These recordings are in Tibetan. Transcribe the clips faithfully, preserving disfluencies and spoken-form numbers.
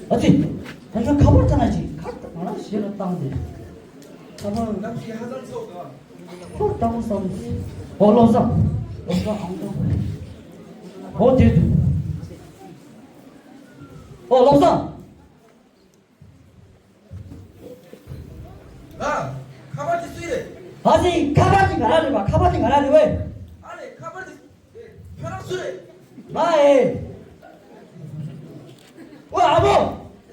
ཨ་ཙི། ད་ཁྱོད་ཁ་པར་ཙམ་ན་ཅིག་ཁ་ང་རང་ཞེ་ལ་བཏང་སྟེ། ཁ་པར་ནམ་ཞིག་ཧ་ཅང་ཚོགས་འདུག་ཁོ་ལྟ་བུ་བསམ། ཨོ་བློ་བཟང་། བློ་བཟང་ཨང་དང་། ཨོ་དེ་དུ། ཨོ་བློ་བཟང་། ལགས། ཁ་པར་དེ་སུའི་རེད། ཨ་ཙི། ཁ་པར་དེ་ང་རང་རེད་པ། ཁ་པར་དེ་ང་རང་རེད་བས། ཨ་ལས། ཁ་པར་དེ་ཁྱོད་རང་སུ་རེད། ང་ཨེ། ཨོ་ཨ་མོ།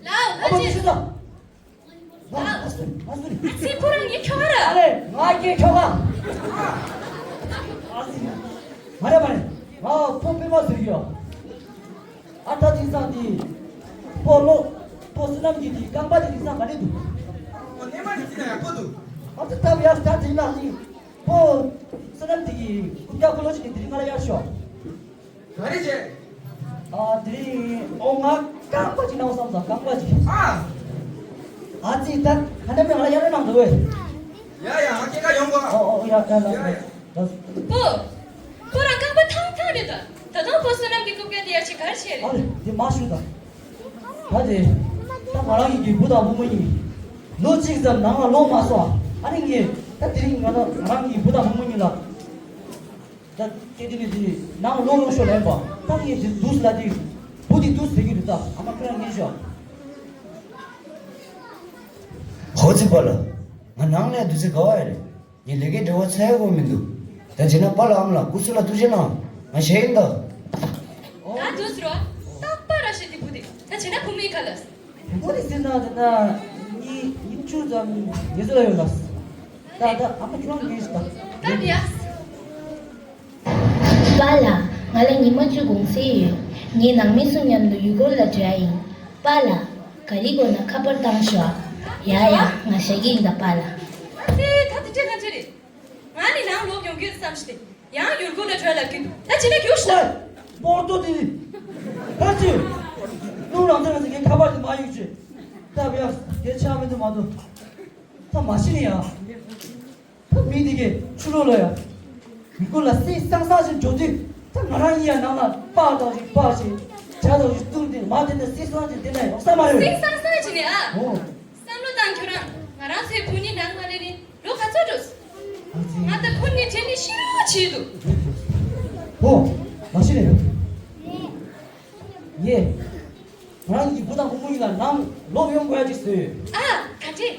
ལགས། ཨ་མོ། ཨ་ཅེ། ཅི་ཞིག་དང་། ང་ང་སུ་རེད། ང་སུ་རེད། ཨ་ཙི། ཁོ་རང་ངའི་ཁྱོ་ག་ར། ཨ་ལས། ང་ཁྱེད་ཁྱོ་ག་ཨ་ཙི། མ་རེད་མ་རེད། ང་ཕོ་པད་མ་ཟེར་གྱི་ཡོད། ཨ་ད་དེང་སང་དེ། ཕོ་ལོ། ཕོ་བསོད་ནམས་ཀྱི་དེ་རྐང་པ་དེ་དེང་སང་ག་ནས་འདུག་ཨོ་གནས་མ་རེད་ཟེར་ན་ཡག་པོ་འདུག་ཨ་ད་སྟབས་ཡག་ད་དེ་ན་དེ། ཕོ་བསོད་ནམས་དེ་གི་རྐུབ་བཀྱག་ཁོ་ལོ་ཅིག་གི་དེ་རིང་ང་ལ་གཡར་ཤོག་ག་རེ་བྱས། ཨ་དེ་རིང་ཨོ་ང་རྐང་པ་ཅིག་ནང་བསམ་ཙང་རྐང་པ་ཅིག་ཨ། ཨ་ཙི། ད་ག་འདྲ་མི་ང་ལ་གཡར་རོགས་གནང་དང་ཝེ། ཡ་ཡ། ཨ་སྐྱེ་ཀ་ཡོང་གོ་ཨོ་ཨོ་ཡ་ཡ་ལ་ཡ་ཡ། ལ། པོ། ཁོ་རང་རྐང་པ་ཐང་ཐང་རེད་ད། ད་དུང་ཕོ་བསོད་ནམས་ཀྱི་རྐུབ་བཀྱག་དེ་ཡར་ཕྱིན་ག་རེ་བྱས་རེད། ཨ་རེ། འདི་མ་ཞུ་ད། ད་དེ། ད་ང་རང་གི་བུ་དང་བུ་མོ་གཉིས། ལོ་གཅིག་ཙམ་ནང་ལ་ལོག་མ་སོང་། ཨ་ནི་ངས་ད་དེ་རིང་ང་ད་ང་རང་གི་བུ་དང་བུ་མོ་གཉིས་ལ། ད་སྐད་དེ་ནི་དེ་ནང་ལོག་ཡོང་ཤོག་ལན་པ། ད་ངས་དེ་འདུག་ལ་དེ། བུ་དེ་འདུག་ཟེར་གྱི་རེད་ད། ཨ་མ་ཁྱོད་རང་ཉན་ཤོག་ཧོ་ཙི་པ་ལ། ང་ནང་ལ་འདུག་ཚེ་ག་བ་ཡ་རེད། ངས་ལས་ཀའི་འབྲེལ་བ་ཚད་དགོས་མི་འདུག་ད་བྱས་ན་པཱ་ལགས་ཨ་མ་ལགས་སྐུ་གཟུགས་ལ་ཐུགས་རྗེ་གནང་། ང་གཞས་ཡིན་ད། ད་དུས་རོ། རྟག་པར་ར་ཤི་དེ་བུ་དེ་ད་བྱས་ན་བུ་མོའི་ཁ་ལ། བུ་མོ་དེ་ཟེར་ན་དེ་ན་ཉིན་ཉིན་བཅུ་ཙམ་ངལ་གསོ་ལ་ཡོད་ལ། ད་ད་ཨ་མ་ཁྱོད་རང་ངལ་གསོ་ད། ད་ཡ། པཱ་ལགས། ང་ལ་ཉི་མ་བཅུ་གུང་སེང་ཡོད། ངས་ནང་མི་ཚོ་མཉམ་དུ་ཡུལ་སྐོར་ལ་འགྲོ་ཡ་ཡིན། པཱ་ལགས། ག་རེ་དགོས་ན་ཁ་པར་བཏང་ཤོག་ཡ་ཡ། ང་ཞེད་ཀྱི་ཡིན་ད་པཱ་ལགས། ཨ་ཙི། ད་དེ་འདྲ་ག་འདྲ་རེད། ང་ནི་ནང་ལོག་ཡོང་གི་ཡོད་བསམ་ཞིག་སྟེ། ཡང་ཡུལ་སྐོར་ལ་འགྲོ་ཡ་ལབ་ཀྱི་འདུག་ད་བྱས་ན་རྒྱུགས་ཤོག་མོར་ཏོ་དེ་ནི། ཁ་ཅིག་ནུ་རང་ཚེ་རང་ཚེ་ངའི་ཁ་པར་དེ་མ་གཡུག་ཅིག་ད་བྱས་ཡ་སྐད་ཆ་མི་འདུག་མ་འདུག་ད་མ་ཤི་ནི་ཡ། ད་མི་དེ་གས་ཕྱི་ལོགས་ལ་ཡ། མི་ཀུན་ལ་སེམས་སང་སང་ཞིག་འཇོག་དུས་ད་ང་རང་ཡིན་ཡ། ནང་ལ་པགས་དང་ཞིག་པགས་ཞིག་ཇ་དང་ཞིག་བཏུང་དེ་མ་དེ་ནས་སེམས་སང་ཞིག་དེ་ནས་ཡོང་ས་མ་རེད། སེམས་སང་སང་ཞིག་ནས་ཨ། ཨོ། བསམ་བློ་བཏང་ཁྱོད་རང་། ང་རང་ཚོའི་བུ་ནི་ནང་མ་རེད་ནི་ལོ་ག་ཚོད་འགྲོ། ང་ད་ཁོ་ནི་དྲན་ནི་ཤི་རོགས་བྱེད་འདུག་ཨོ། མ་ཤི་རེད། ངས། ང་རང་གི་བུ་དང་བུ་མོ་གཉིས་ལ་ནང་ལོག་ཡོང་དགོས་ཡ་ཅིག་བཟོས་ཡོད། ཨ། ག་འདྲས།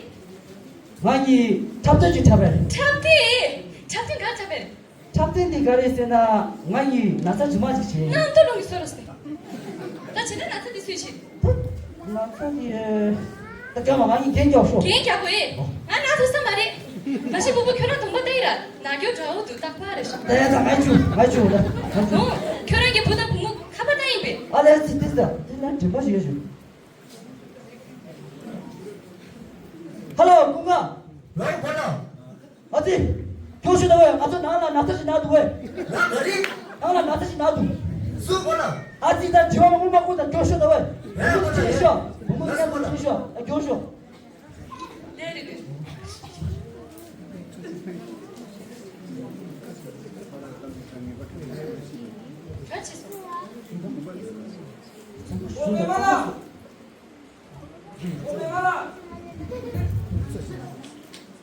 ང་གཉིས་འཁྲབ་སྟོན་ཅིག་འཁྲབ་པ་རེད། འཁྲབ་སྟོན། འཁྲབ་སྟོན་ག་འཁྲབ་པ་རེད། འཁྲབ་སྟོན་དེ་ག་རེད་ཟེར་ན། ང་གཉིས་ན་ཚ་ཇི་མ་ཅིག་བྱས། ནང་དུ་ལོག་གི་སོ་རོ་ཟེར། ད་བྱས་ན་ན་ཚ་དེ་སུས་བྱེད། ད་ན་ཚ་དེ། ད་རྒྱབ་ལ་ང་གཉིས་རྒྱན་རྒྱག་ཤོག་རྒྱན་རྒྱག་དགོས་ཨེ། ཨོ། ང་ན་ཐུག་ས་མ་རེད། མ་གཞི་བུ་བུ་ཁྱོད་རང་གདོང་པ་ལྟ་ཡི་ར། ན་རྒྱུ་འདྲ་བོ་འདུག་རྟག་པར་རེད་ཤག་ད་ཡ་ད་ང་ཆུ་ང་ཆུ་ད་ང་ཆུ། ཨོ། ཁྱོད་རང་གི་བུ་དང་བུ་མོ་ཁ་པར་ལྟ་ཡིན་པས། ཨ་ལས་ཙི་ཏི་ས་ཏི་ན་དྲན་པ་ཞིག་ཡོད་ཞུ། ཧ་ལོ་ཀུན་དགའ། ལོ་གོ་ལོ། ཨ་ཙི། སྐྱོ་ཤོས་ད་བས། ང་ཚོ་ནང་ལ་ན་ཚ་ཞིག་ན་འདུག་བས། ང་ག་རེ། ནང་ལ་ན་ཚ་ཞིག་ན་འདུག་སུ་གོ་ལ། ཨ་ཙི་ད་དྲི་བ་མ་ངུ་མ་ཁུ་ད་སྐྱོ་ཤོས་ད་བས། ཨེ་བུ་མོ་ཅི་ཤོ། བུ་མོ་ཅི་ཤོ་ཅི་ཤོ། ཨ་སྐྱོ་ཤོས།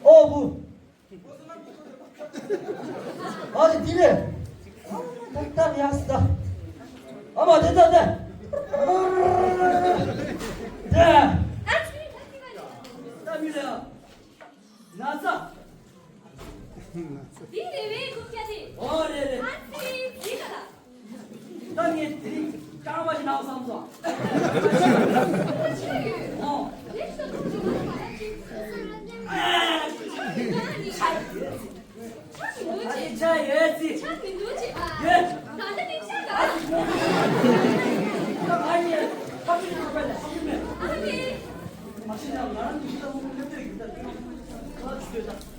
ཨོ་བུ། ཨ་ནི་དེ་ནས། ད་ལྟ་ཡག་སི་ད། ཨ་མ་དེ་ད་ད། ད། ད་མི་ལ། ན་ཚ། འདི་རེད་བས་ཁུག་ཀྱ་དེ། ཨོ་རེད་རེད། ཨ་ཙི་འདི་ག་ལ། ད་ངས་དེ་རིང་རྐང་པ་ཞིག་ནང་བསམ་སོང་། ཨོ། ཆ་མི་འདུག་ཅེས། ཆ་ཡོད་ཅེས། ཆ་མི་འདུག་ཅེས། ཡོད། ད་ལྟ་ནས་ཆ་ག་ཨ་ནི་ཐབས་ཤེས་ཡོད་པ་ལ་ཧ་གོ་མེད། ཨ་ནི། མ་ཤེས་ན་ང་རང་གི་ཤི་ད་མོ་མོ་སླེབས་ཏེ་རེད་གི་ད་དེ་ང་ཚོ་ཡོད་ད།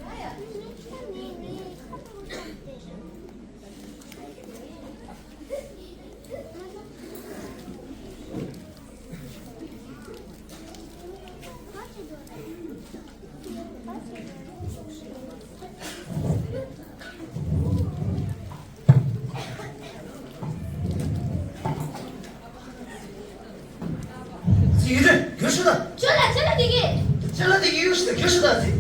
ཡིན་རེད། རྒྱུགས་ཤོག་དང་། ཅོ་ལགས་ཅོ་ལགས་དེ་གས། ཅོ་ལགས་དེ་གས་ཡོད་ཤོག་དང་རྒྱུགས་ཤོག་དང་ཟེར།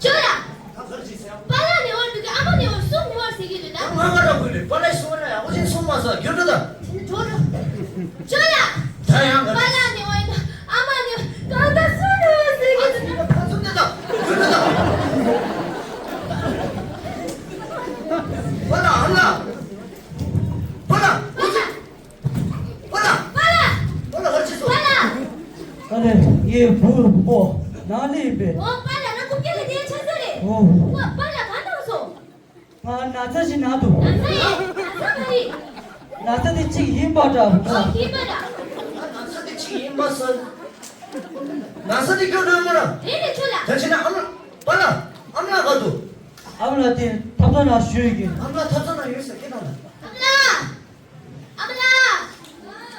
ཅོ་ལགས། ད་ག་རེ་བྱེད་ཟེར་ཡང་། པཱ་ལགས་ནས་འོར་འདུག་གི། ཨ་མ་ནས་འོར་གསུམ་ནས་འོར་ཟེར་གི་འདུག་ད། ང་ང་ར་དགོས་རེད། པཱ་ལགས་གསུམ་ར་ཡག་པོ་ཅིག་གསུང་མ་ཟ། རྒྱུགས་ཤོག་དང་། དེ་ནི་འགྲོ་འགྲོ། ཅོ་ལགས། ད་ཡང་ག་རེ། པཱ་ལགས་ནས་འོར་འདུག་ཨ་མ་ནས་འོར་གང་ལྟར་གསུམ་ནས་འོར་ཟེར་གི་འདུག་ད། ཁ་ཚུམ་དེ་དང་། རྒྱུགས་ཤོག་དང་། པཱ་ལགས། ཨ་མ་ལགས། པཱ་ལགས། པཱ་ལགས། པཱ་ལགས། པཱ་ལགས། པཱ་ལགས་ག་རེ་བྱེད་སོང་། པཱ་ལགས། ཨ་ལས། ངའི་བུ་ཨོ་ནང་ལ་ཡིན་པས། ཨོ་པཱ་ལགས་ན་རྐུབ་བཀྱག་ལ་བསྡད་ཆགས་ས་རེད། ཨོ། ཨོ་པཱ་ལགས་གང་བཏང་སོང་། ཨ་ན་ཚ་ཞིག་ན་འདུག་ན་ཚ་ཡིན། ན་ཚ་ག་རེ། ན་ཚ་དེ་གཅིག་ཡིན་པ་འདྲ། ཨོ་ཡིན་པ་འདྲ། ན་ཚ་དེ་གཅིག་ཡིན་པ་ས། ན་ཚ་དེ་སྐྱོ་འདོད་མོ་ར། རེད་རེད་ཆོ་ལགས། ད་ཕྱིན་ན་ཨ་མ་པཱ་ལགས་ཨ་མ་ལགས་ག་འདུག་ཨ་མ་ལགས་དེ་ཐབ་ཚང་ནང་བཞུགས་ཡོད་ཀྱི། ཨ་མ་ལགས་ཐབ་ཚང་ནང་ཡོད་ཟེར་སྐད་བཏང་ན། ཨ་མ་ལགས། ཨ་མ་ལགས། ཨ།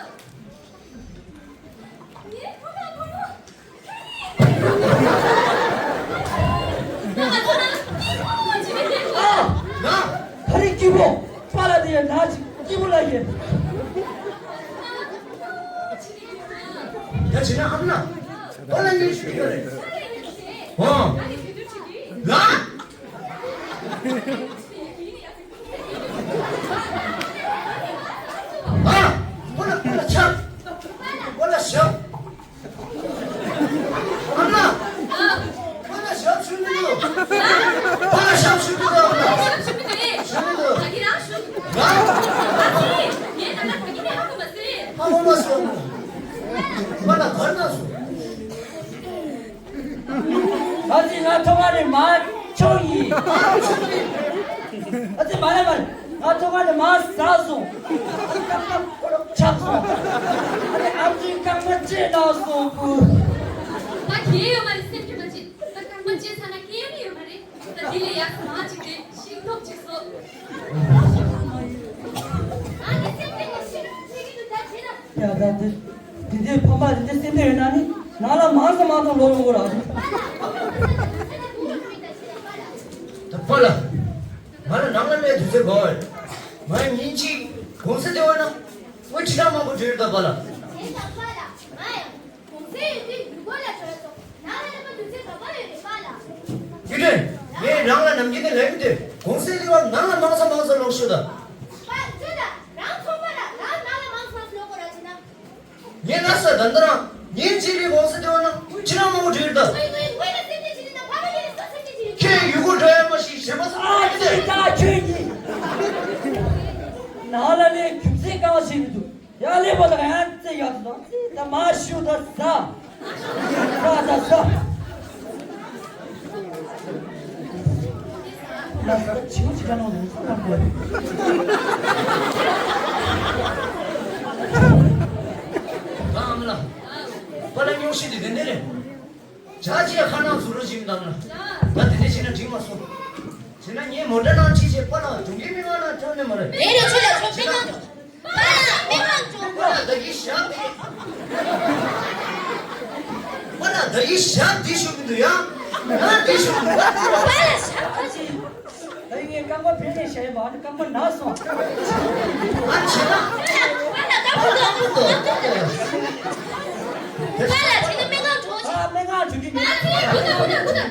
ན། ག་རེ་སྐྱིད་པོ། པཱ་ལགས་དེ་ཡང་ན་ཅིག་སྐྱིད་པོ་ལ་ཡིན། ད་ཕྱིན་ན་ཨ་མ་ལགས། པཱ་ལགས་གཉིས་ཤིག་ཡོད་རེད། ཨོ། ལ། ཨ། པཱ་ལགས་པཱ་ལགས་ཆགས། པཱ་ལགས་ཞབས། ཨ་མ་ལགས། པཱ་ལགས་ཞབས་ཞུ་མི་འདུག་པཱ་ལགས་ཞབས་ཞུ་མི་འདུག་ཨ་མ་ལགས། ཞུ་མི་འདུག་ང་ཧ་གོ་མ་སོང་། པཱ་ལགས་ག་རེ་གནང་སོང་། ཨ་ཙི་ང་ཐོག་མ་ནས་མར་མཆོང་ཡིན། ཨ་ཙི་མ་རེད་མ་རེད། ང་ཐོག་མ་ནས་མར་ཟགས་སོང་། ཨ་ཙི་རྐང་པ་ཆག་སོང་། ཨ་ནི་ཨ་ཙི་རྐང་པ་བཅད་གནང་སོང་། ཨུ། ད་གལ་ཡོད་མ་རེད། སེམས་ཁྲལ་མ་བྱེད། ད་རྐང་པ་བཅད་ཚར་ན་གལ་ཡོད་མ་རེད། ད་དེ་ལས་ཡག་མ་ཅིག་རེད། ཤིང་ཐོག་ཅིག་བཟོ། ཨ་ནི་སེམས་ཁྲལ་མ་བྱེད། ཡ་ད་དེ། དེ་འདྲའི་ཕམ་པ་དེ་འདྲའི་སེམས་པ་ཡོད་ན་ནི་ནང་ལ་མང་ཙམ་མང་ཙམ་ལོག་ཡོང་གི་རེད། ད་པཱ་ལགས། ང་ལ་ནང་ལ་གནས་དུས་ཚོད་དགོས་པས། ང་ཉིན་གཅིག་གུང་སེང་དེ་བ་ན་དངུལ་ཁྲི་ཕྲག་མང་པོ་སྤྲད་ཡོད་ད་པཱ་ལགས། གུང་སེང་ཡོད་དུས་ཡུལ་སྐོར་ལ་འགྲོ་ཡ་སོང་། ནང་ལ་སླེབས་པ་དུས་ཚོད་ག་པར་ཡོད་རེད་པཱ་ལགས། དེ་དུས་ངས་རང་ལ་ནམ་རྒྱུན་ནས་ལབ་ཀྱི་འདུག་གུང་སེང་དེ་བ་ནང་ལ་མང་ཙམ་མང་ཙམ་ལོག་ཤོག་ད། པཱ་ཁྱོད་ལ་རང་ཚོང་པ་ར་རང་ནང་ལ་མང་ཙམ་ལོག་དགོས་ར་བྱེད་ན། ངས་ལབ་ས་ད་ལྟ་རང་ཉིན་གཅིག་ལ་གུང་སེང་དེ་བ་ན་དངུལ་ཁྲི་ཕྲག་མང་པོ་སྤྲད་ཡོད་ད། ངོས་ངོས་ངོས་ལ་སེམས་ཁྲལ་བྱེད་ན་ཕ་མ་ཡིན་ན་སུ་སེམས་ཁྲལ་བྱེད་ཡོད། ཁྱེད་ཡུལ་སྐོར་འགྲོ་ཡ་མ་ཤེས་གཞན་པ་ས་ཨ་ཙི་ད་ཁྱོད་ཀྱིས། ནང་ལ་ནས་རྒྱུ་མཚན་གང་བྱས་མི་འདུག་ཡར་སླེབས་པ་དང་ཡང་རྩེ་ཡག་ཏུ་དང་ད་མ་ཞུ་ད་ཟ། ཟ་ད་ཟ། ལ་ཟ་ད་ཆིའུ་ཅི་ག་ནང་ལོ་སོང་བ་དགོས། ད་ཨ་མ་ལགས། པཱ་ལགས་སྙུང་གཞི་འདི་དེ་འདྲ་རེད། ཇ་ཅིག་ཁ་ནང་ཟུག་རོ་ཞིག་མི་འདུག་ན། ད་དེ་འདྲ་བྱས་ན་འགྲིག་མ་སོང་། བྱས་ན་ངས་མོ་ཊ་ནང་ཁྲིད་བྱས་པཱ་ལགས་སྒྲུང་གི་མི་མང་ན་ཐོན་ནི་མ་རེད། རེད་རེད། ཁྱོད་ལ་ཁྱོད་སྨན་ཁང་འགྲོ། པཱ་ལགས་སྨན་ཁང་འགྲོ། པཱ་ལགས་ད་གིན་ཞག་དེ། པཱ་ལགས་ད་གིན་ཞག་དེ་ཞུ་གི་འདུག་ཡ། ང་དེ་ཞུ་གི་འདུག་པཱ་ལགས་ཞག་ཁ་ཅིག་ད་ངས་རྐང་པ་ཕན་ནས་བཞག་ཡིན་པ། ཨ་ནི་རྐང་པ་ན་སོང་། ཨ་ཆེ་ན། པཱ་ལགས་རྐང་པ་ལ་ཨ་ཁུ་ཏོ་ཨ་ཁུ་ཏོ། པཱ་ལགས་དེ་ནི་སྨན་ཁང་འགྲོ་ཆེ། ཨ་སྨན་ཁང་འགྲོ་གི་མེད། ཨ་ཁུ་ཏོ་ཨ་ཁུ་ཏོ་ཨ་ཁུ་ཏོ།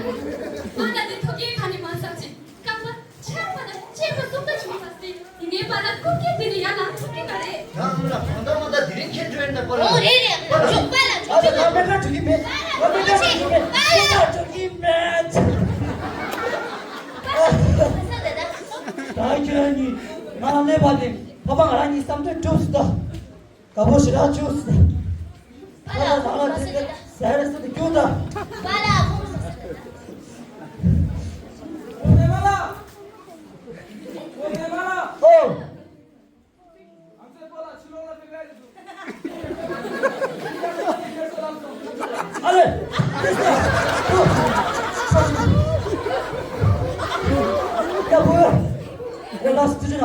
ཨ་ད་དེ་ཐོག་ཁའི་ཁ་ནས་མ་བསམ་ཅིག་རྐང་པ་ཆག་པ་དང་གཅིན་པ་གསུམ་ཀ་བྱུང་བ་སྟེ། དེ་ནས་པཱ་ལགས་རྐུབ་བཀྱག་དེ་ནས་ཡར་ལངས་ཐུབ་ཀྱི་མ་རེད། ཡང་ལ་གང་ལྟར་མ་ལྟར་དེ་རིང་ཁྱེད་འགྲོ་ཡིན་ན་པཱ་ལགས། ཨོ་རེད་རེད། འགྲོ་པཱ་ལགས་འགྲོ་གི་མེད། ཨ་ད་ད་མེད་ཁ་འགྲོ་གི་མེད། ཨ་མེད་ཁ་འགྲོ་གི་མེད། མེད་ཁ་འགྲོ་གི་མེད། ད་ཁྱོད་གཉིས་ང་སླེབས་པ་དེ་ཕ་མ་ང་རང་གཉིས་བསམ་དོན་འགྲུབ་སོང་ད། དགའ་པོ་ཞེ་དྲག་བྱུང་ཟེར། པཱ་ལགས་ཁོང་ཟེར་ཟེར་ཟེར་དུ་རྒྱུགས་དང་། པཱ་ལགས་ཁོང་ཟེར་ཟེར། ཨོ། ཨ་ལེ། ཡ་བུ། ཡ་ལགས་སུ་ཅི་ན།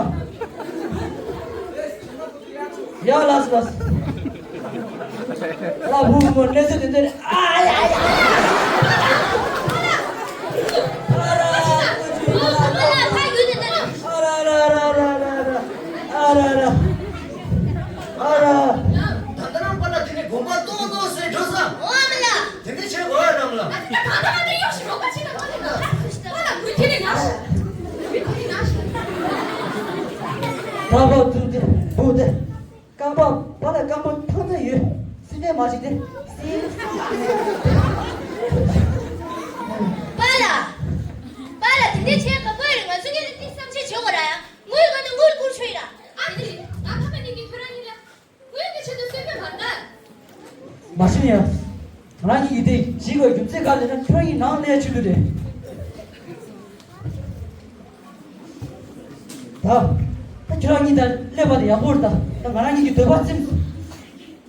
ཡ་ལགས་སུ་ལགས་སུ། ལ་བུ་མོ་གནས་ཚུལ་དེ་འདྲ་རེད། ཨ་ཡ་ཡ། ཨ་ར་ར་ར་ར་ར། ཨ་ར་ར། ཨ་ར། ད་ལྟ་རང་པ་ལ་དེ་ནས་དགོན་པ་ཏོག་ཏོག་ཟེར་འགྲོ་ས། ཨོ་ཨ་མ་ལགས། དེ་འདྲ་བྱེད་དགོས་ཨ་ནམ་ལགས། ཨ་ཙི་ད་ད་ད་ད་ཡོག་ཤི་རོགས་པ་བྱེད་ན་ཁོ་ལས་ན། ཨ་ལ་མུ་ཁྱེར་ནས་ན་ཤི། མུ་ཁྱེར་ནས་ན་ཤི། ད་བོ་དུ་དེ་བུ་དེ། རྐང་པ་པ་ལ་རྐང་པ་ཐང་ཐང་ཡོད། སྲིད་པའི་མ་ཞིག་སྟེ། སྲིད། པ་ལ། པ་ལ་དེ་འདྲའི་ཆེད་ཁ་པོ་ཡོད་རེད། ང་ཚོ་གཉིས་ལ་ཏིག་བསམ་ཤེས་བྱེད་དགོས་ར་ཡ། དངུལ་ག་ནས་དངུལ་བསྐུར་ཆོག་ཡིན་ར། ཨ་ཙི། ང་ཕ་མ་གཉིས་ཀྱིས་ཁྱོད་རང་གཉིས་ལ་དངུལ་གྱི་ཆེད་དུ་སྲིད་པའི་མ་རེད། མ་ཤེས་ཡ། ང་རང་གཉིས་ཀྱིས་དེ་བྱེད་དགོས་རྒྱུ་མཚན་ག་རེ་ན་ཁྱོད་རང་གཉིས་ནང་ལས་ཆུ་དུ་རེད། ད། ད་ཁྱོད་རང་གཉིས་ད་སླེབས་པ་དེ་ཡག་པོ་རེད། ད་ད་ང་རང་གཉིས་ཀྱི་འདོད་པ་ཚིམས་སོང་།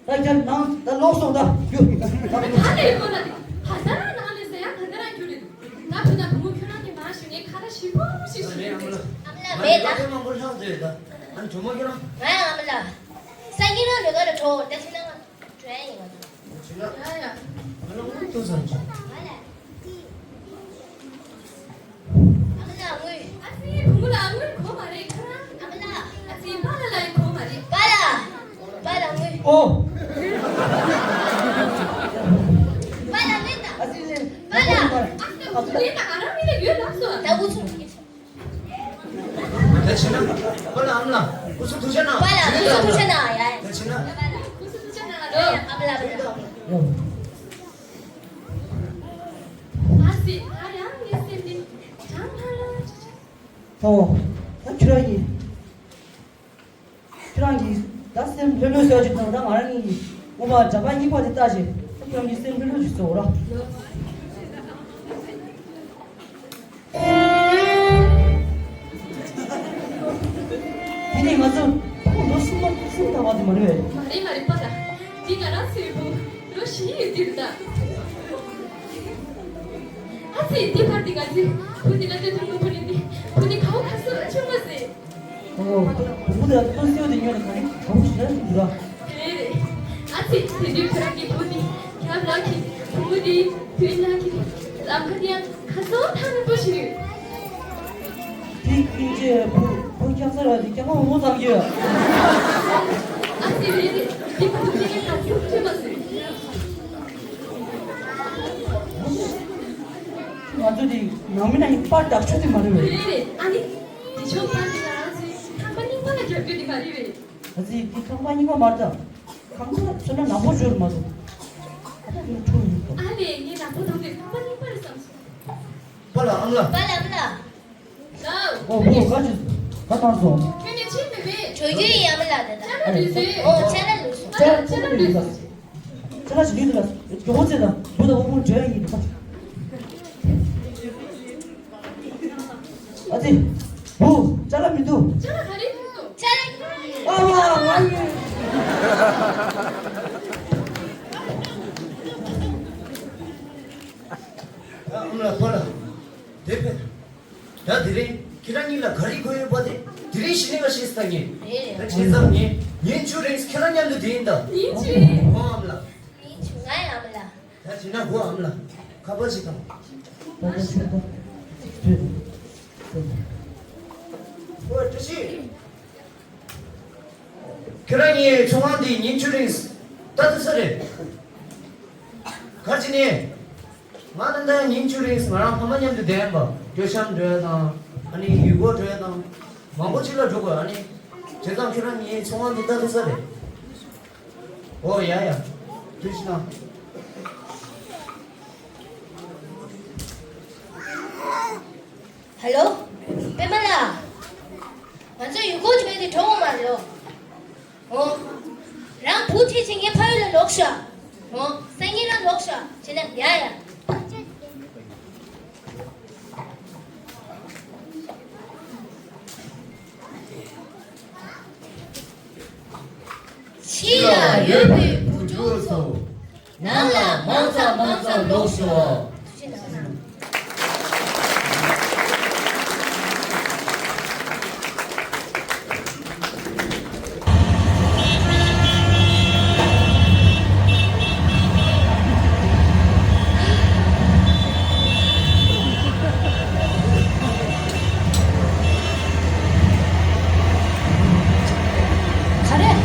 ད་ཁྱོད་ནང་ད་ལོག་སོང་ད་རྒྱུ། ད་ལས་ཡོད་ན་ད་ས་ར་ནང་ལས་ཟེར་ཡ་ག་འདྲ་རང་རྒྱུ་རེད། ད་བུ་ད་བུ་མོ་ཁྱོད་རང་གི་མ་ཞུ་ངས་ཁ་ད་ཞིབ་པོ་ཞིག་ཞུ་རེད། ཨ་མ་ལགས་མེད་ད། ཨ་མ་ལགས། ང་ཡང་ཨ་མ་ལགས། སང་ཉིན་རང་ལས་ཀ་ལ་འགྲོ་ད་ཕྱི་ནང་འགྲོ་ཡ་ཡིན་ང་ད། ཡ་ཡ། ང་ལ་དངུལ་ཐུག་ཙམ་བྱུང་། ཨ་མ་ལགས་དངུལ། ཨ་ཙི་བུ་མོ་ལ་དངུལ་དགོས་མ་རེད་ཁ། ཨ་མ་ལགས། ཨ་ཙི་པཱ་ལགས་ལ་དགོས་མ་རེད། པཱ་ལགས། པཱ་ལགས་དངུལ། ཨོ། པཱ་ལགས་དངུལ་ད། ཨ་ཙི་ལེ། པཱ་ལགས། ཨ་ཙི་དངུལ་ད་ང་རང་མི་ལ་ཡོད་ལབ་སོང་། ད་འུ་ཚོ། ད་ཕྱིན་ན། པཱ་ལགས་ཨ་མ་ལགས། སྐུ་གཟུགས་ཐུགས་ཅག་གནང་། པཱ་ལགས་སྐུ་གཟུགས་ཐུགས་ཅག་གནང་ཡ། ད་ཕྱིན་ན། སྐུ་གཟུགས་ཐུགས་ཅག་གནང་། ཨ་མ་ལགས་ཨ་མ་ལགས། ཨ་ཙི་ད་ཡང་ངའི་སེམས་ནི་གྲང་ཐང་ལ། ཨོ། ད་ཁྱོད་རང་གིས། ཁྱེད་རང་གིས་ད་སེམས་ལྷོད་ལྷོད་བཟོ་ཅིག་དང་ད་ང་རང་གིས་ངོ་མ་འདྲ་པར་གཉིས་པ་དེ་ལྟ་ཞིག་ད་ཁྱེད་རང་གིས་སེམས་ལྷོད་ལྷོད་ཅིག་བཟོ་ར། དེ་ནས་ང་ཚོ་ཕྲུ་གུ་ལོ་གསུམ་པ་གསུམ་ཐམ་པ་དེ་མ་རེད་པས། མ་རེད་མ་རེད་པ་ད། འདི་ང་རང་ཚོའི་བུ་ལོ་བཞི་ཡོད་དུས་ད། ཨ་ཙི་དེ་བར་དེ་ང་ཚོའི་བུ་དེ་ལ་སྟོད་ཐུང་ངུ་བུ་རིང་དེ་བུ་དེ་གའུ་ཁ་སོ་ཆུང་མ་ཟེར། ཨོ། བུ་དང་ཏུང་སེའུ་དེ་ཉོས་ན་ག་རེ་གའུ་ཞེ་དྲག་འདུག་ར། རེད་རེད། ཨ་ཙི་དེ་དུས་ཁོ་རང་གི་བུ་ནི་རྒྱབ་ལག་གི་བུ་མོ་དེ་དུས་ལག་གི་ལམ་ཁ་དེ་ཡང་ཁ་སོ་ཐག་རིང་པོ་ཞིག་རེད། དེ་ཀུན་གྱི་བུ་བུ་སྐྱག་ས་ར་དེ་སྐྱག་པ་མོ་མོ་ཙམ་གྱི། ཨ་ཙི་རེད་རེད། དེ་བུ་དེ་ག་ཚོད་ཐུབ་མ་ཟེར། ང་ཚོ་དེ་ནང་མི་ནང་གི་པར་དག་ཆོད་དེ་མ་རེད་བས། རེད་རེད། ཨ་ནི། དེ་ཆོག་པར་དེ་ང་རང་ཚོའི་ཁང་པ་རྙིང་པ་ལ་རྒྱབ་རྒྱུ་དེ་མ་རེད་བས། ཨ་ཙི་དེ་ཁང་པ་རྙིང་པ་མ་རེད་ད། ཁང་པ་ཚོ་ན་ནག་པོ་འབྱོར་མ་སོང་། ཨ་ད་དེ་ཁྲོ་ཡིན་ད། ཨ་ལས་ངས་ནག་པོ་མཐོང་དུས་ཁང་པ་རྙིང་པ་རེད་བསམ་སོང་། པཱ་ལགས་ཨ་མ་ལགས། པཱ་ལགས་ཨ་མ་ལགས། ལགས། ཨོ་བུ་ག་ཅི་ག་བཏང་སོང་། ཁྱོད་ནས་ཕྱིན་མེད་པས། གྲོས་རྒྱུ་ཡིན་ཨ་མ་ལགས་ད་ད། ཅ་ལག་ལུས་སོང་། ཨོ་ཅ་ལག་ལུས་སོང་། ཅ་ལག་ཅ་ལག་ལུས་སོང་། ཅ་ལག་ཅིག་ལུས་འདུག་ལ། མགྱོགས་པོ་བྱེད་དང་། བུ་དང་བུ་མོ་འབྲེལ་ཡིན། ཨ་ཙི། བུ། ཅ་ལག་མི་འདུག་ཅ་ལག་ག་རེ་འདུག་ཅ་ལག་ཨ་མ་ང་ཡིན། ཨ་མ་ལགས་པཱ་ལགས། དེ་ཕེབས། ད་དེ་རིང་ཁྱེད་རང་གཉིས་ལ་ག་རེ་དགོས་ཡོད་པ་དེ་དེ་རིང་གཞི་ནས་ང་ཤེས་སྟངས་ཡིན། རེད། ད་བྱས་ཙང་ངས་ཉིན་བཅུ་རིང་ཁྱེད་རང་མཉམ་དུ་བསྡད་ཡིན་ད། ཉིན་བཅུ་རིང་། ཨོ་ཨ་མ་ལགས། ཉིན་བཅུ་ང་ཡང་ཨ་མ་ལགས། ད་བྱས་ན་ཧོ་ཨ་མ་ལགས་ཁ་པར་ཞིག་དང་། ད་ད་ཞུ་ད། ཨོ་བཀྲ་ཤིས། ཁྱེད་རང་གཉིས་ཚོང་ཁང་འདི་ཉིན་བཅུ་རིང་ལྟ་ཐུབ་ས་རེད། ག་རེ་བྱས་ནས། ང་ད་ལྟ་ཉིན་བཅུ་རིང་ང་རང་ཕ་མ་མཉམ་དུ་བསྡད་ཡིན་པ། སྐྱོ་བྱམས་འགྲོ་ཡ་དང་། ཨ་ནི་ཡུལ་སྐོར་འགྲོ་ཡ་དང་། མང་པོ་ཅིག་ལ་འགྲོ་དགོས། ཨ་ནི་བྱས་ཙང་ཁྱེད་རང་གཉིས་ཚོང་ཁང་འདི་ལྟ་ཐུབ་ས་རེད། ཨོ་ཡ་ཡ། ཐུགས་རྗེ་གནང་། ཧ་ལོ། པད་མ་ལགས། ང་ཚོ་ཡུལ་སྐོར་བྱས་ཏེ་འགྲོ་འོང་མ་རེད། ཨོ། རང་བུ་ཁྲིད་བྱས་ངའི་ཕ་ཡུལ་ལ་ལོག་ཤོག་ཨོ། སང་ཉིན་རང་ལོག་ཤོག་བྱས་ན་ཡ་ཡ། ཕྱི་ལ་ཡོད་པའི་བུ་ཕྲུག་ཚོ། ནང་ལ་མང་ཙམ་མང་ཙམ་ལོག་ཤོག་ག་རེ།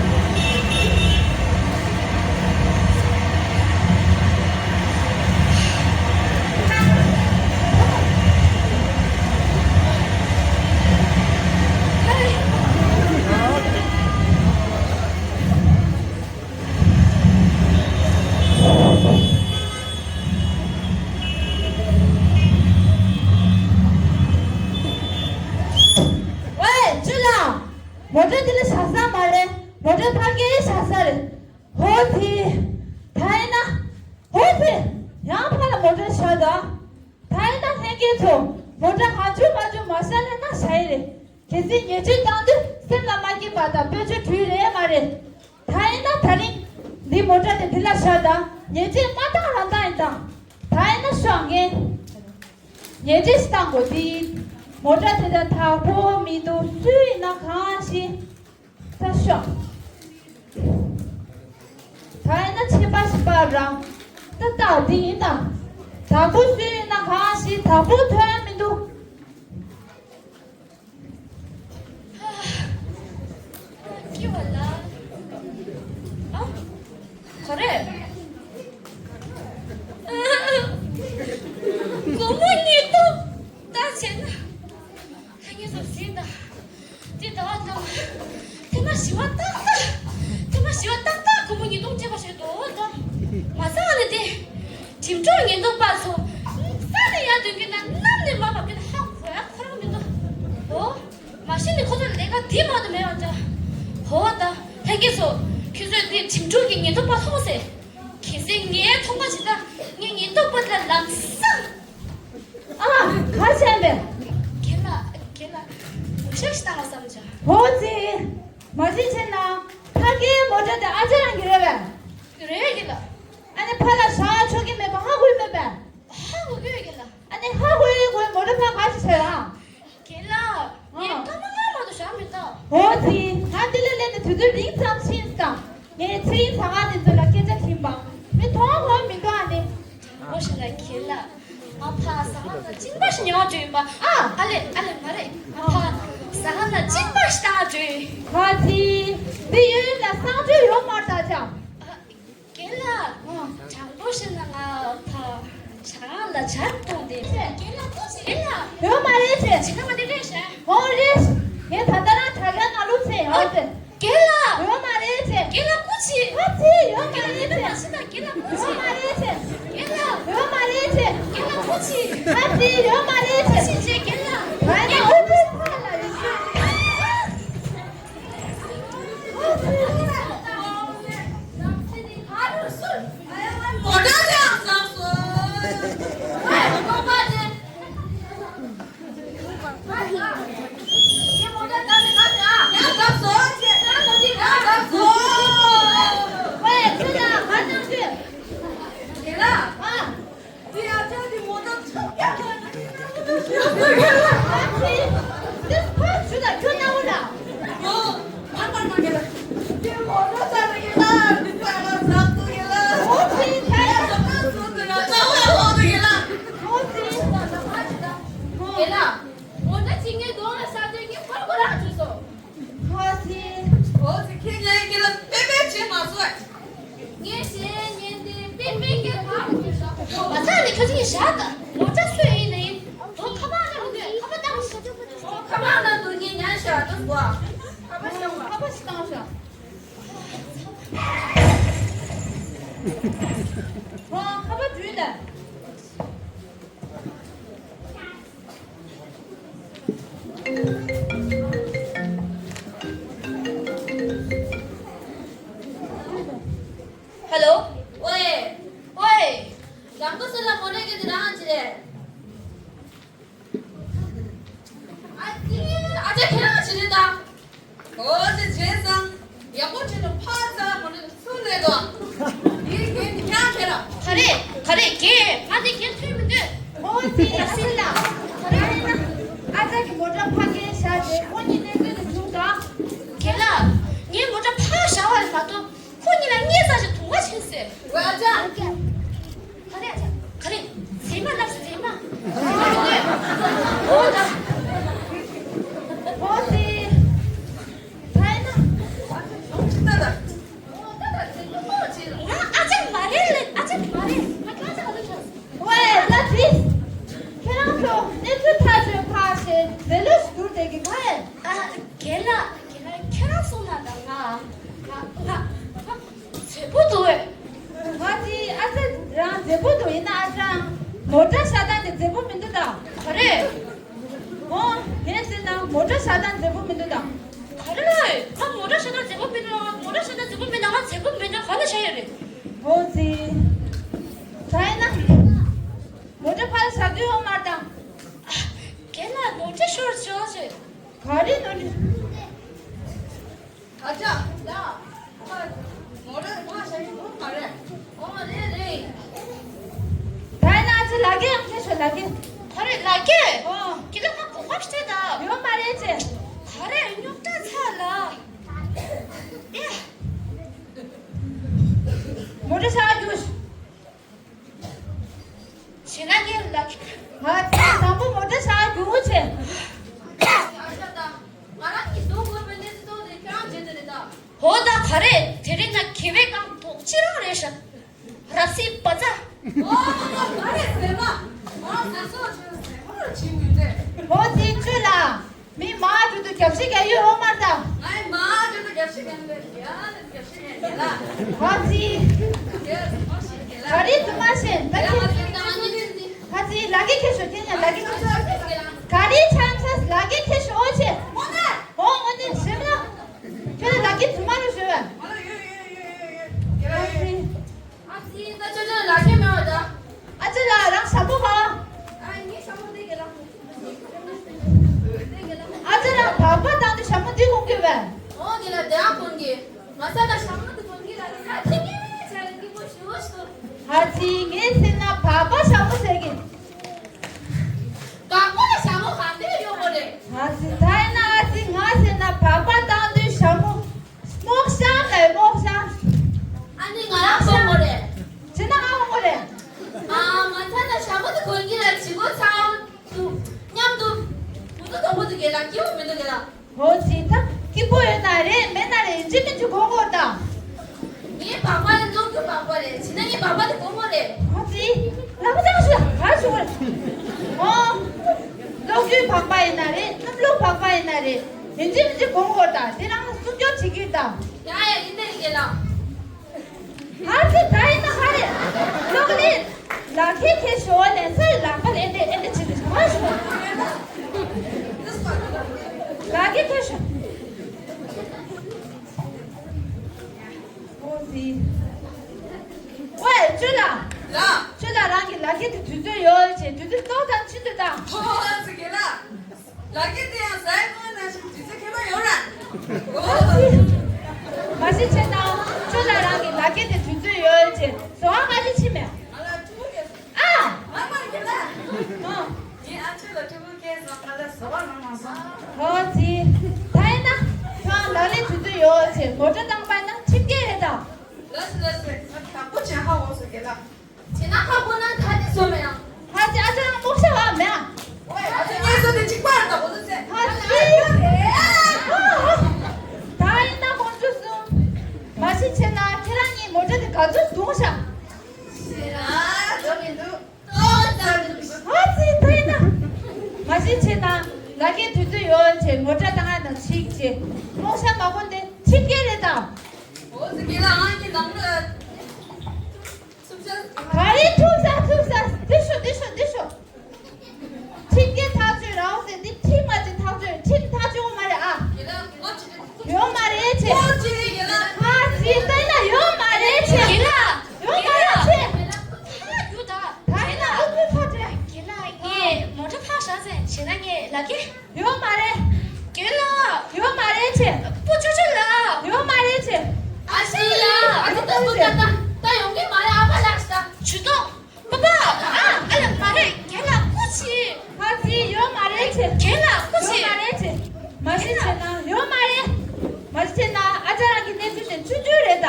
གལ་སྲིད་ཉལ་ཁྲི་བཏང་དུས་སེམས་ལ་མ་སྐྱིད་པ་དང་དཔེ་ཆ་བྲིས་རེད་མ་རེད། ད་ཡིན་ན་ད་རིང་འདི་མོ་ཊ་དེ་འདི་ལ་བཞག་དང་། ཉལ་ཁྲི་མ་བཏང་རང་བཏང་ཡིན་དང་། ད་ཡིན་ན་ཤོག་ངས་ཉལ་ཁྲི་ཞིག་བཏང་དགོས། དེ་མོ་ཊ་དེ་ད་དག་པོ་མི་འདུག་སུ་ཡིན་ན་གང་ཞིག་ད་ཤོག་ད་ཡིན་ན་ཆད་པ་ཞིག་པར་རང་ད་ལྟ་འདི་ཡིན་དང་། དག་པོ་སུ་ཡིན་ན་གང་ཞིག་དག་པོ་ཐོན་མི་འདུག་སྐྱིད་པ་ལ། ཨ། ག་རེ། སྒོར་མོ་ཉིས་སྟོང་ལྟ་བྱས་ན། ད་ངས་ཚོ་ཟིན་ད། དེ་ཟླ་བ་ལྟ་བ། ཐེངས་མ་བཞི་བ་ཏག་ཏག་ཐེངས་མ་བཞི་བ་ཏག་ཏག་སྒོར་མོ་ཉིས་སྟོང་སྤྲད་པ་ཞིག་འདུག་ད། མ་ཚང་ནས་དེ། འགྲིམ་འགྲུལ་ཉེན་རྟོག་པ་ཚོ། ས་ནས་ཡར་འདོན་གྱི་ན་གནམ་ནས་མར་བབས་ཀྱི་ན་ཧ་གོ་ཡ་ཁོ་རང་མི་འདུག་འོ། མ་གཞི་ནས་ཁོ་ཚོ་ལས་ཀ་འདི་མ་གཏོགས་མེད་པ་འདྲ། འོ་ད། ལྷན་རྒྱས་ཚོ། ཁྱོད་ཚོས་འདི་འགྲིམ་འགྲུལ་གྱི་ཉེན་རྟོག་པ་མཐོང་ཟེར། གལ་སྲིད་ངའི་མཐོང་པ་ཇི་ལྟར་ངའི་ཉེན་རྟོག་པ་དེ་ལ་ལམ་སང་། ཨ། ག་བྱས་པས། རྒན་ལགས། རྒན་ལགས། ངོ་ཤེས་ཤིག་བཏང་བ་བསམ་བྱུང་། འོ་ཙི། མ་གཞི་བྱས་ན་ཕ་གིའི་མོ་ཊ་དེ་ཨ་ཅག་རང་གི་རེད་པས། རེད་རྒན་ལགས། ཨ་ནི་ཕ་ལ་བཞག་ཆོག་གི་མེད་པ་ཧ་གོ་ཡི་མེད་པས། ཧ་གོ་གི་ཡོད་རྒན་ལགས། ཨ་ནི་ཧ་གོ་ཡི་གོ་མོ་ཊ་ཕ་ག་ཅི་བྱས་ཨ། རྒན་ལགས། ངས་སྐར་མ་ལྔ་མ་གཏོགས་བཞག་མི་འདུག་འོ་ཙི། ང་འདི་ལ་སླེབས་ནས་དུས་ཚོད་རིང་ཙམ་ཕྱིན་སོང་། ངས་ཚེ་རིང་ཚ་ཁ་དེ་ཚོ་ལ་སྐད་ཆ་དྲིས་པ། མི་མཐོང་ཧོ་མི་འདུག་ཨ་ནི། འོ་ཞེ་ན་རྒན་ལགས། ང་ཕར་ཟ་ཁང་ནང་གཅིན་པ་ཞིག་ཉོ་བ་འགྲོ་ཡིན་པ། ཨ། ཨ་ལེ་ཨ་ལེ་མ་རེད། ང་ཕར་ཟ་ཁང་ནང་གཅིན་པ་ཞིག་བཏང་བ་འགྲོ་ཡིན། ཨ་ཙི། འདི་ཡོད་ན་གསང་སྤྱོད་ཡོད་མ་རེད་ད་ཅག་རྒན་ལགས། ཨ། དྲང་པོ་བཤད་ན་ང་ཕར་ཞང་ལ་ཇ་བཏུང་སྟེ། རྒན་ལགས་ཐུགས་རྗེ་ཆེ། རྒན་ལགས། ཡོད་མ་རེད་ཟེར། ཇི་ལྟ་བ་འདི་རེད་ཤག་འོ་རེད། ངས་ད་ལྟ་རང་དྲ་རྒྱ་ནང་ལོགས་ཟེར་ཡོད་ཟེར། རྒན་ལགས། ཡོད་མ་རེད་ཟེར། རྒན་ལགས་སྐུ་མཁྱེན། ཨ་ཙི་ཡོད་མ་རེད་ཟེར། རྒན་ལགས་སྐུ་མཁྱེན། ཡོད་མ་རེད་ཟེར། རྒན་ལགས། ཡོད་མ་རེད་ཟེར། རྒན་ལགས་སྐུ་མཁྱེན། ཨ་ཙི་ཡོད་མ་རེད་ཟེར། སྐུ་མཁྱེན་རྒན་ལགས། ད་ནི་ཨོ་ཙི་ཕ་ལ་ཡོད་ཟེར། ཧོ་སི། ཧོ་སི་ཁྱེད་ངའི་སྐེ་ལ་པེ་པེ་བྱེད་མ་སོང་། ངས་བྱས་ཉན་དེ་པེ་པེ་སྐེ་བར་དུ་བཞག་མ་ཚད་ནི་ཁྱོད་ཀྱིས་བཞག་དང་། ངོ་ཚ་སུ་ཡིན་ནི་ཡིན། ཁ་པར་ནང་འདུག་ཁ་པར་བཏང་། ཁ་པར་ནང་འདུག་ངས་ཉན་ཤག་འདུག་གོ་ཁ་པར་ཤོག་ཁ་པར་ཞིག་བཏང་ཤག་ཧོ་ཁ་པར་བྲུས་ད། ཧེ་ལོ། ཝེ། ཝེ། ལམ་ཁ་སུ་ལ་མོ་ནས་གི་དེ་རང་ཅི་རེད། ཨ་ཙི། ཨ་ཅག་ཁྱེད་རང་ཅི་རེད་ད། ཨོ་ཙི་བྱས་ཙང་། ཡག་པོ་བྱས་ནས་ཕར་ཚུར་མ་ནས་སུ་ལས་དོ། འདིའི་རྒན་འདི་ཁྱེད་རང་ཁྱེད་རང་། ག་རེ་ག་རེ་རྒན། ང་འདི་རྒན་ཐོན་མི་འདོད། ཨོ་ཙི་ཡག་སྲིད་ལ། ག་རེ་ཡིན་ན། ཨ་ཅག་གི་མོ་ཊ་ཕ་གིར་བཞག་རྗེས་ཁོ་གཉིས་གནས་ཚུལ་དེ་བྱུང་ད། རྒན་ལགས། ངའི་མོ་ཊ་ཕར་བཞག་པ་རེད་མ་གཏོགས། ཁོ་གཉིས་ལ་བརྙས་ཚར་ཞིག་དུང་བ་ཕྱིན་ཟེར། ཝེ་ཨ་ཅག་ག་རེ་ཨ་ཅག་ག་རེ། མཛེས་མ་ལབ་སོང་མཛེས་མ། ཨོ་ད། ཨོ་ཙི། ད་ཡིན་ན། ཨོ་ད་ད། ཨོ་ད་ད་མཛེས་མ་ཨོ་ཙི། ང་ཨ་ཅག་མ་རེད་ལབ། ཨ་ཅག་མ་རེད། ང་ཨ་ཅག་ཨ་ཅག་ཆགས་སོང་། ཝེ་ད་ཙི། ཁྱེད་རང་ཚོ་གནས་ཚུལ་ཐག་གཅོད་ཕར་བྱས་མཛེས་ལོས་ཤིག་སྒྱུར་བསྡད་ཀྱི་ག་རེད། ཨ་རྒན་ལགས། རྒན་ལགས་ཁྱེད་རང་གསུངས་ན་ད་ང་ང་ང་ང་མཛེས་པོ་འདུག་ཨེ། ང་ཅི་ཨ་ཅག་རང་མཛེས་པོ་འདུག་ཡིན་ན་ཨ་ཅག་མོ་ཊ་ཤ་སྟག་དེ་མཛེས་པོ་མི་འདུག་ད། ག་རེ། འོ་ངས་ཟེར་ན་མོ་ཊ་ཤ་སྟག་མཛེས་པོ་མི་འདུག་ད། ག་རེ་ལ་ཨེ། ང་མོ་ཊ་ཤ་སྟག་མཛེས་པོ་མི་འདུག་མོ་ཊ་ཤ་སྟག་མཛེས་པོ་མི་འདུག་ང་མཛེས་པོ་མི་འདུག་ག་ལ་བྱ་ཡོད་རེད། འོ་ཙི། ད་ཡིན་ན། མོ་ཊ་ཕར་ལ་བཞག་རྒྱུ་ཡོད་མ་རེད་ད། རྒན་ལགས་མོ་ཊ་ཤོར་ཤོར་ཟེར། ག་ ག་རེ་ནོར་འདི། ཨ་ཅག་ཡ། ཨ། མོ་རེ་མ་ཤ་ཡི་མོ་ག་རེ། ཨོ་རེད་རེད། ད་ཡིན་ན་ཨ་ཅེ་ལ་རྒྱ་ཡང་ཁྱེར་ཤོག་ལ་རྒྱ། ག་རེ་ལ་རྒྱ། ཨོ། ཁྱེད་ལ་ང་གོ་སྐབས་སྟེར་ད། ཡོད་མ་རེད་ཅེ། ག་རེ་རྙོག་དྲ་ཚ་ལ། ཨེ། མོ་ཊ་ཤ་རྒྱུགས། བྱས་ན་ངས་ལབ་ཀྱི། ང་ཚོའི་བཟང་པོ་མོ་ཊ་ཤ་རྒྱུགས་བྱས། ང་རང་གི་སྡུག་དགོས་པའི་གནས་ཚུལ་ཐོག་ནས་ཁྱེད་རང་བརྗེད་དེ་རེད་ད། འོ་ད་ག་རེ་དེ་རིང་ན་དགེ་བའི་ཁང་ཐོག་ཅི་རང་རེད་ཤག་རབ་སྲིད་པ་ཚ། ཨོ་ག་རེ་ཟེར་མ། ང་ཟ་སོགས་བྱས་ཟེར་མ་རུ་བྱིན་མི་འདྲ། འོ་དེ་བཅུ་ལ། མི་མང་དུ་དུ་རྒྱབ་ཤིག་ག་ཡོད་འོ་མར་ད། ང་ཡི་མང་དུ་དུ་རྒྱབ་ཤིག་ག་ཡོད་ཡ་ལ་རྒྱབ་ཤིག་ག་ཡོད་ལ། ཧ་ཙི། ག་རེ་དུ་མ་ཤེས་ད་ཁྱེད། ཧ་ཙི་ལ་གེ་ཁྱེར་ཤོག་ཁྱེད་ཉ་ལ་གེ་ཁྱེར་ཤོག་ག་རེ་ཆང་ཆང་ལ་གེ་ཁྱེར་ཤོག་ཨོ་ཆེ། ཨོ་ངོ་ནི་ཤེས་མ། ཁྱོད་ལ་གེ་དུ་མ་རུ་ཤོད་བ། ཧ་ཙི། ཨ་ཙི། ད་ཅོ་ཅོ་ལ་ཁྱེད་མེད་བ་ད། ཨ་ཅེ་ལ་རང་ཞྭ་མོ་ག་ཨ་ངའི་ཞྭ་མོ་འདི་ག་ལ། ཨ་ཅེ་རང་བག་པ་བཏང་དུས་ཞྭ་མོ་འདི་གོན་གྱི་བས། ཨོ་དེ་ལ་དེ་ཨ་གོན་གྱི། ང་ས་ལ་ཞྭ་མོ་འདི་གོན་གྱི་ལ་ང་ཐེ་ངེ་བྱ་ར་སྐྱིད་པོ་ཞུ་ཞུ། ཨ་ཙི་ངས་ཟེར་ན་བག་པ་ཞྭ་མོ་ཟེར་གི། བག་པ་ལ་ཞྭ་མོ་ག་འདྲ་ཡོད་མོ་རེད། ཨ་ཙི་ད་ཡིན་ན་ཨ་ཙི་ང་ཟེར་ན་བག་པ་བཏང་དུས་ཞྭ་མོ། སྨོག་ཤམ་ལས་སྨོག་ཤམ། ཨ་ནི་ང་རང་གོན་དགོས་རེད། བྱས་ན་ང་གོན་དགོས་རེད། ཨ་ང་ཚ་ན་ཞྭ་མོ་དེ་གོན་གྱི་ལ་བྱི་གོ་ཚ་འདུག་མཉམ་དུ། མུ་ཏུ་དོང་པོ་དེ་གས་ལ་སྐྱིད་པོ་མི་འདུག་གས་ལ། འོ་ཙི་ད་སྐྱིད་པོ་ཡོད་ན་རེད་མེད་ན་རེད་ཡིན་གཅིག་མིན་གཅིག་གོན་དགོས་ད། ངའི་བག་པ་ནི་གློག་འགྱུ་བག་པ་རེད་བྱས་ན་ངའི་བག་པ་དེ་གོན་དགོས་རེད། འོ་ཙི། ལག་པ་བརྐྱངས་ཤོག་ག་རེ་ཞུ་དགོས་རེད། ཨོ། གློག་འགྱུའི་བག་པ་ཡིན་ན་རེད་གནམ་ལོའི་བག་པ་ཡིན་ན་རེད། ཡིན་གཅིག་མིན་གཅིག་གོན་དགོས་ད་དེ་རང་ལ་སྲུང་སྐྱོབ་བྱེད་ཀྱི་ཡོད་ད། ཡ་ཡ་ཡིན་ད་ཡིན་གྱི་ལ། ཨ་ཙི་ད་ཡིན་ན་ཧ་རེ། གློག་ཀླད། ལག་ཁྱེར་ཁྱེར་ཤོག་ལན་ཚར་ལག་པ་ལ་ཨེ་འདྲ་ཨེ་འདྲ་བྱེད་དུ་ཞོག་ཨ་ཞོག་ལག་ཁྱེར་ཁྱེར་ཤོག་ཨོ་ཙི། ཝེ་ཅོ་ལགས། ལགས། ཅོ་ལགས་རང་གི་ལག་ཁྱེར་དེ་དུས་ཚོད་ཡོད་ཅེས་དུས་ཚོད་ཏོག་ཙམ་ཕྱིན་དུས་ད། ཨོ་ཙི་རྒན་ལགས། ལག་ཁྱེར་དེ་ཡང་ཟས་གོན་ནང་བཞིན་དུས་ཚོད་ཁེལ་བ་ཡོད་ར། མ་གཞི་བྱས་ན་ཅོ་ལགས་རང་གི་ལག་ཁྱེར་དེ་དུས་ཚོད་ཡོད་ཅེས་ཟོ་ཨ་ཁ་ཅིག་ཕྱིན་མེད། ང་ལ་ཕྲུ་གུ་སྐྱེས་སོང་། ཨ། ང་མ་རྒན་ལགས། ཨ། ངའི་ཨ་ཅོ་ལ་ཕྲུ་གུ་སྐྱེས་སོང་ང་ལ་ཟོ་བ་གནང་མ་སོང་། ཨོ་ཙི། ད་ཡིན་ན། ཁྱོད་ལག་ལེན་དུས་ཚོད་ཡོད་ཅེས་མོ་ཊ་བཏང་པ་ཡིན་ན་ཁྲིམས་འགལ་རེད་ད། ལགས་སོ་ལགས་སོ། ང་དྲང་པོ་བྱས་ཧ་གོ་སོང་རྒན་ལགས། བྱས་ན་ཧ་གོ་ན་ད་ནི་བཟོ་མེད་ཡང་། ཧ་ཅི་ཨ་ཅག་རང་རྨོག་ཞྭ་བ་མེད་ཨ། ཨོ་ཡ་ཨ་ཅག་ངལ་གསོ་དེ་གཅིག་པ་རེད་ད་གོ་ཚོད་ཚེ། ཧ་ཅི། ད་ཡིན་ན་དཀོན་མཆོག་གསུམ། མ་གཞི་བྱས་ན་ཁྱེད་རང་གཉིས་མོ་ཊ་དེ་ག་ཚོད་བརྡུངས་ཤག་ཞེ་ལ་འགྲོ་མི་འདུག་ཏོག་ཙམ་འདུག་ཧ་ཅི་ད་ཡིན་ན། མ་གཞི་བྱས་ན་ལ་ཁའི་དུས་ཚོད་ཡོད་ཅེས་མོ་ཊ་བཏང་ཡ་ན་ཚིག་ཅེས་རྨོག་ཞྭ་མ་གོན་དེ་ཁྲིམས་འགལ་རེད་ད། ཨོ་ཙི་རྒན་ལགས་ཨང་གི་ནང་ལ། ག་རེ་ཐུབ་ས་ཐུབ་ས་འདི་ཤོ་འདི་ཤོ་འདི་ཤོ། ཁྲིམས་འགལ་ཐག་གཅོད་རང་ཟེར་འདི་ཁྲིམས་མ་བྱེད་ཐག་གཅོད་ཁྲིམས་ཐག་གཅོད་མ་རེད་ཨ། ཡོད་མ་རེད་ཆེ། ཧ་ཅི་ལྟ་ན་ཡོད་མ་རེད་ཆེ། ཡོད་མ་རེད་ཆེ། ད་ཡིན་ན་ཨ་ཁུ་ཕ་ཏྲེ། ངས་མོ་ཊ་ཕར་བཞག་ཟེར་བྱས་ན་ངས་ལབ་ཀྱི། ཡོད་མ་རེད། རྒན་ལགས། ཡོད་མ་རེད་ཆེ། པུ་ཅོ་ཅོ་ལགས། ཡོད་མ་རེད་ཆེ། ཨ་ཤི་ལགས། ཨ་ཅེ་ད་པུ་ད་ད་ད་ཡོང་གི་མ་རེད་ཨ་ཕ་ལགས་ད། ཇུས་གཏོགས། པ་པ། ཨ་ཨ་ལ་མ་རེད་རྒན་ལགས་སྐུ་མཁྱེན། ཧ་ཅི་ཡོད་མ་རེད་ཆེ། རྒན་ལགས་སྐུ་མཁྱེན། ཡོད་མ་རེད་ཆེ། མ་གཞི་བྱས་ན་ཡོད་མ་རེད། མ་གཞི་བྱས་ན་ཨ་ཅག་རང་གི་གནས་ཚུལ་དེ་ཆུང་ཆུང་རེད་ད།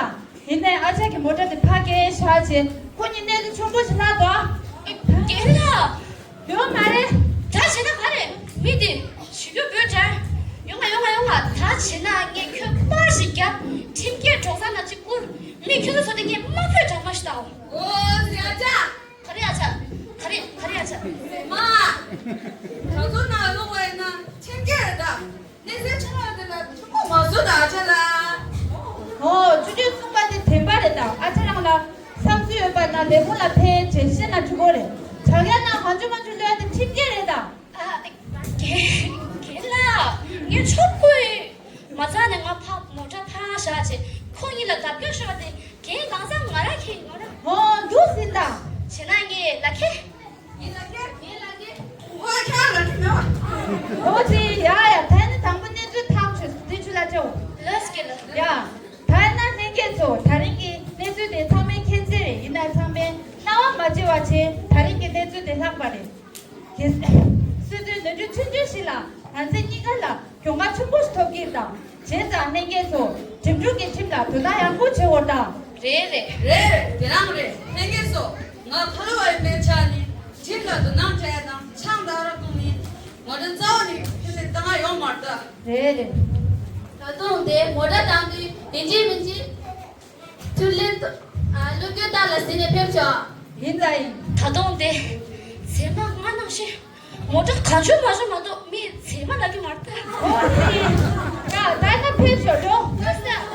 ཡིན་ནའི་ཨ་ཅག་གི་མོ་ཊ་དེ་ཕ་གིར་བཞག་བྱས་ཁོ་གཉིས་གནས་ཚུལ་ཆེན་པོ་ཞིག་ལྷག་འདུག་ཨ། རྒན་ལགས། ཡོད་མ་རེད། ད་བྱས་ན་ག་རེ་མི་དེ་ཞུ་རྒྱུ་བོད་འདྲ། ཡོང་ང་ཡོང་ང་ཡོང་ང་ད་བྱས་ན་ངས་ཁྱོད་པར་ཞིག་བརྒྱབ་ཁྲིམས་འགལ་གྲོགས་ཚང་ནང་གཅིག་བསྐུར་མི་ཁྱོད་ཚོ་ཚོ་དེ་ངས་དམའ་ཕབ་དྲག་མ་ཞིག་བཏང་། ཨོ་ཙི་ཨ་ཅག་ག་རེ་ཨ་ཅག་ག་རེ་ག་རེ་ཨ་ཅག་མ། ད་ཚོ་ནང་ལོག་པ་ཡིན་ན་ཁྲིམས་འགལ་རེད་ད། གནས་ཚུལ་ཆུང་བ་འདི་ལ་ཐུགས་ཁུར་མ་བཟོ་ད་ཨ་ཅག་ལགས། ཨོ་ཅོ་ཅོས་གསུངས་པ་དེ་བདེན་པ་རེད་ད་ཨ་ཅག་རང་ལ་བསམ་ཚུལ་ཡོད་པ་ན་ལས་ཁུངས་ལ་ཕེབས་བྱས་བཤད་ན་འགྲིག་གོ་རེད། དྲ་རྒྱ་ནང་གང་བྱུང་མང་བྱུང་གློད་ཡ་དེ་ཁྲིམས་འགལ་རེད་ད། ཨ་རྒན་རྒན་ལགས་ངས་ཆོག་གོ་ཡོད། མ་རྩ་ནས་ང་ཕ་མོ་ཊ་ཕར་བཞག་བྱས་ཁོ་གཉིས་ལ་རྒྱབ་སྐྱོར་ཤོར་བ་དེ་རྒན་གང་ཟག་ང་རང་ཁྱེད་ང་རང་། ཨོ་འདུག་ཟིན་ད། བྱས་ན་ངས་ལ་ཁེ། ངའི་ལ་ཁེ། ངའི་ལ་ཁེ། ཨོ་ཁྱེད་རང་ལ་ཁེ་མེད་པ། ཨོ་ཙི་ཡ་ཡ་ད་ནི་དང་ པ་བྱས། ད་རིང་གི་གནས་ཚུལ་དེ་ལྷག་པ་རེད། གལ་སྲིད་ནོར་འཁྲུལ་ཆུང་ཆུང་ཞིག་ལ་ང་ཚོ་གཉིས་ཀ་ལ་གྱོང་ཁ་ཆེན་པོ་ཞིག་ཐོབ་ཀྱི་ཡོད་དང་། བྱས་ཙང་ལྷན་རྒྱས་ཚོ་འགྲིམ་འགྲུལ་གྱི་ཁྲིམས་ལ་དོ་སྣང་ཡག་པོ་བྱེད་དགོས་དང་། རེད་རེད། རེད་རེད། དེ་རང་རེད། ལྷན་རྒྱས་ཚོ། ང་ཕ་ལོ་བ་ཡིན་པའི་ཆ་ནས་ཁྲིམས་ལ་དོ་སྣང་བྱེད་ཡ་དང་ཆང་འཐུང་རོགས་གཏོང་ཡིན། མོ་ཊ་རྩ་བ་ནས་ཕྱི་ལ་བཏང་ཡ་ཡོད་མ་རེད་ད། རེད་རེད། ད་དུང་དེ་མོ་ཊ་བཏང་དུས་ཡིན་གཅིག་མིན་གཅིག་ཐུགས་ལ་བློ་འགྱོད་བཏང་ལ་ཟིན་ནས་ཕེབས་ཆོག་ཡིན་ད་ཡིན། ད་དུང་དེ་ཚེར་མ་ང་ནང་བཞིན་མོ་ཊ་གང་བྱུང་མང་བྱུང་མ་གཏོགས་མི་ཚེར་མ་ལབ་ཀྱི་མ་རེད་ད། ཨོ་ཙི། ཡ་ད་ནི་ཕེབས་ཆོག་འགྲོ། ལགས་སོ།